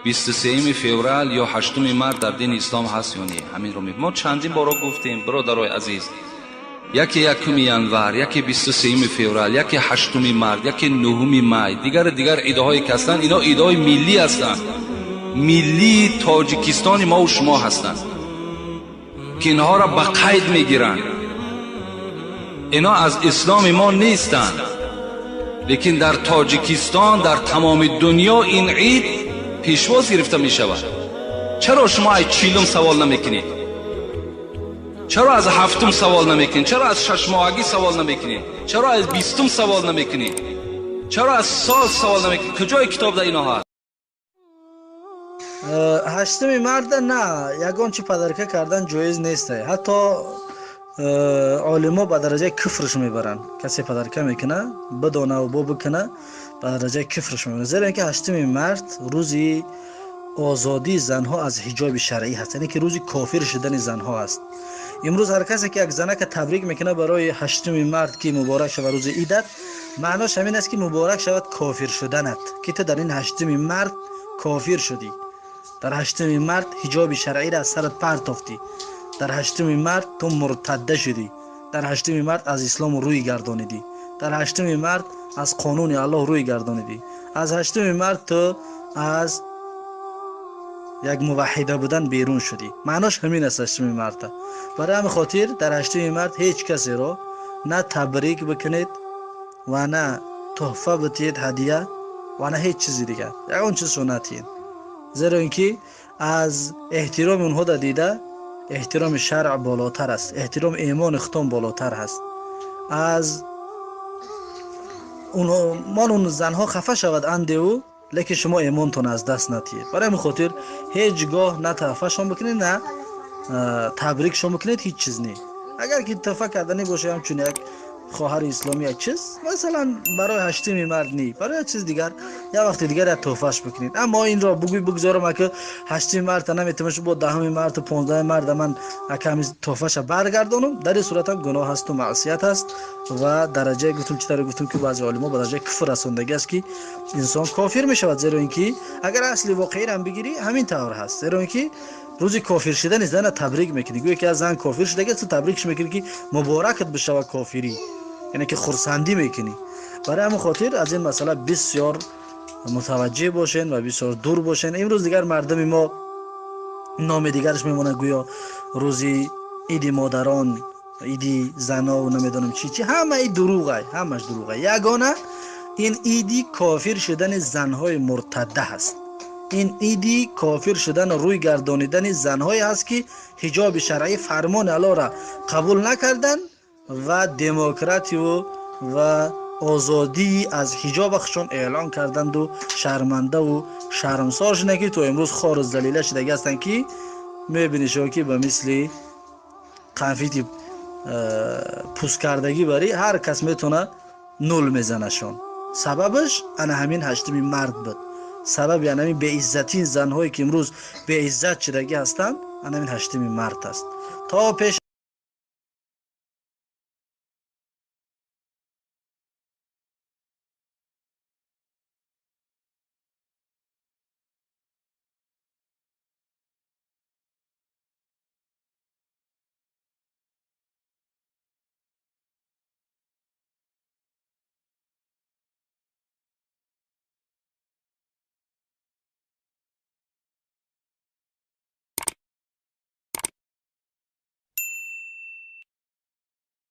23 феврал ё 8 март дар дини ислом ҳаст ё не? Ҳаминро мо чандин боро гуфтем, бародарои азиз. Яке 1 январ, яке 23 феврал, яке 8 март, яке 9 май, дигар идҳое ки ҳастанд, ино идҳои миллӣ ҳастанд, миллии Тоҷикистони мо шумо ҳастанд, ки инҳоро ба қайд мегиранд. Ино аз исломи мо нестанд, лекин дар Тоҷикистон, дар тамоми дунё ин ид пешвоз гирифта мешавад. Чаро шумо аз 40-ум савол намекунед? Чаро аз 7-ум савол намекунед? Чаро аз 6-моҳагӣ савол намекунед? Чаро аз 20-ум савол намекунед? Чаро аз сол савол намекунед? Куҷои китоб дар ино ҳаст? 8 марта на ягон чи подарка кардан ҷоиз нест. Ҳатто олимо ба дараҷаи куфрш мебаранд. Касе подарка мекуна, бидонаву бо бикуна, ба дараҷаи куфрш мебаранд, зеро ин ки 8 март рӯзи озодии занҳо аз ҳиҷоби шаръӣ ҳаст, яъне ки рӯзи кофир шудани занҳо аст. Имрӯз ҳар касе ки як занака табрик мекунад барои 8 март, ки муборак шавад рӯзи идат, маънош ҳамин аст, ки муборак шавад кофир шуданат, ки ту дар ин 8 март кофир шудӣ, дар 8 март ҳиҷоби шаръиро аз сарат партофтӣ, дар 8 март ту муртадда шудӣ, дар 8 март аз ислом рӯй гардонидӣ, дар 8 март аз қонуни Аллоҳ рӯй гардонидӣ, аз 8 март ту аз як муваҳҳида будан берун шудӣ. Маънош ҳамин аст 8 марта. Барои ҳамин хотир дар 8 март ҳеҷ касеро на табрик бикунед ва на тӯҳфа битиҳед, ҳадия, ва на ҳеҷ чизи дигар, ягон чизшо натиҳед, зеро ин ки аз эҳтироми онҳо да дида эҳтироми шаръ болотар аст, эҳтироми имони худтон болотар ҳаст. Аз мол он занҳо хафа шавад андеву, лекин шумо имонтон аз даст натиҳед. Барои ҳамин хотир ҳеҷ гоҳ на тӯҳфашон бикунед, на табрикшон бикунед, ҳеҷ чиз не. Агар ки тӯҳфа карданӣ боша, ҳамчун як хоҳари исломӣ, як чиз, масалан, барои 8 март ни, барои як чиз дигар, як вақти дигар як тӯҳфаш бикунед. Аммо инро бугӯй, бигзорам, ака 8 марта наметавонаш, бо 10 марту 15 марта ман аками тӯҳфаша баргардонам, дар ин суратам гуноҳ ҳасту маъсият ҳаст ва дараҷае гуфтум, чӣ тавре гуфтум, ки баъзе олимо ба дараҷаи куфр расондагӣ аст, ки инсон кофир мешавад, зеро ин ки агар асли воқеиро бигирӣ, ҳамин тавр ҳаст, зеро ин ки рӯзи кофир шудани зана табрик мекунӣ. Гӯё ки аз зан кофир шудагӣ, ту табрикш мекунӣ, ки муборакат бишавад кофирӣ, яъне ки хурсандӣ мекунӣ. Барои ҳамин хотир аз ин масъала бисёр мутаваҷҷеҳ бошен ва бисёр дур бошен. Имрӯз дигар мардуми мо номи дигараш мемонад, гӯё рӯзи иди модарон, иди занов, намедонам чӣ чӣ. Ҳамаи дурӯғай, ҳамаш дурӯғай. Ягона ин иди кофир шудани занҳои муртадда ҳаст, ин иди кофир шудану рӯй гардонидани занҳое ҳаст, ки ҳиҷоби шаръӣ, фармони Аллоҳро қабул накарданд ва демократию ва озодии аз ҳиҷоба худшон эълон карданду шармандаву шармсор шуданд, ки то имрӯз хору залила шудагӣ ҳастанд, ки мебинӣ шумо, ки ба мисли қанфити пусткардагӣ барӣ ҳар кас метавона нул мезанашон. Сабабаш ана ҳамин 8 март буд. Сабаби ана ҳамин беиззатии занҳое, ки имрӯз беиззат шудагӣ ҳастанд, ана ҳамин 8 март аст. То пеш.